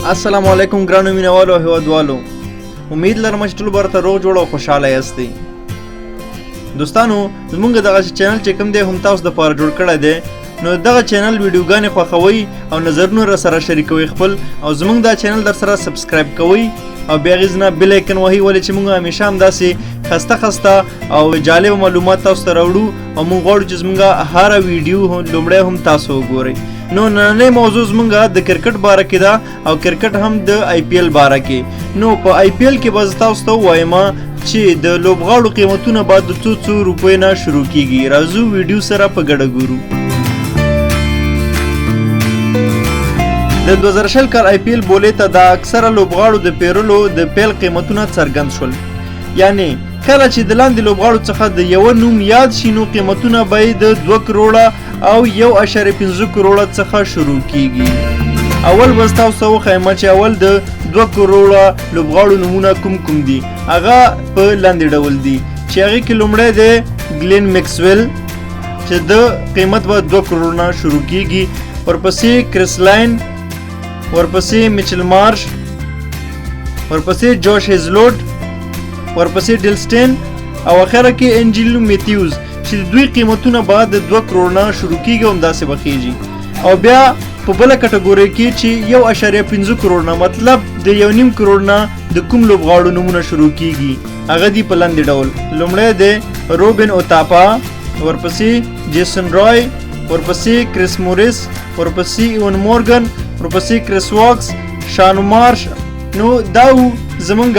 السلام علیکم ګرانو مینوالو او هیوادوالو، امید لرم چې ټول به راته روغ جوړ او خوشحاله یاستئ. دوستانو، زمونږ دغه چینل چې کوم دی هم تاسو دپاره جوړ کړی دی، نو دغه چینل ویډیوګانې خوښوئ او نظرونه را سره شریکوئ خپل، او زمونږ دا چینل در سره subscribe کوئ او بیا هغې ځینه bell icon وهئ، ولې چې مونږ همیشه همداسې خسته خسته او جالب معلومات تاسو ته راوړو، او مونږ غواړو چې زمونږ هره ویډیو لومړی هم تاسو وګورئ. نو نننۍ موضوع زمونږ د کرکټ باره کې ده، او کرکټ هم د آی پي ایل باره کې. نو په آی پي ایل کې به زه تاسو ته ووایم چې د لوبغاړو قیمتونه به د څو څو روپیو نه شروع کیږي. راځو ویډیو سره په ګډه ګورو. د 2020 کال آی پي ایل بولې ته د اکثره لوبغاړو د پیرلو د پیل قیمتونه څرګند شول، یعنی کله چې د لاندې لوبغاړو څخه د یوه نوم یاد شي نو قیمتونه به یې د 2 کروړه او 1.5 کروړه څخه شروع کیږي. اول به تاسو ته وښایم چې اول د 2 کروړه لوبغاړو نومونه کوم کوم دي. هغه په لاندې ډول دي چې هغې کې لومړی دی ګلین مکسویل چې د قیمت به 2 کروړ نه شروع کیږي، ورپسې کریس لاین، ورپسې میچل مارش، ورپسې جوش هیزلوډ، ورپسې ډیلسټین، او اخره کې انجیلو میتیوز چې د دوی قیمتونه به د 2 کروړ نه شروع کیږي او همداسې به خیږي. او بیا په بله کټګورۍ کې چې 1.5 کروړ نه، مطلب د 1.5 کروړ نه د کوم لوبغاړو نومونه شروع کیږي هغه دي په لاندې ډول. لومړی دی روبن اوتاپا، ورپسې جیسن رای، ورپسې کریس موریس، ورپسې ایون مورګن، ورپسې کریس واکس، شان مارش. نو دا و زمونږ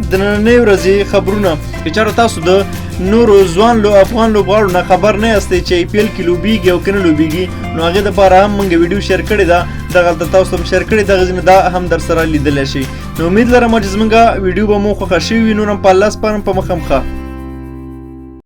د نننۍ ورځې خبرونه. که چېرته تاسو د نورو ځوان افغان لوبغاړو نه خبر نه یاستئ چې آی پي ایل کې لوبیږي او که نه لوبیږي، نو هغې دپاره هم مونږ ویډیو share کړې ده، دغلته تاسو هم share کړې، دغه ځینې دا هم در سره لیدلی شئ. نو امید لرم چې زمونږ ویډیو به مو خوښه شوې وي. نور هم په الله سپارم، په مخه هم ښه.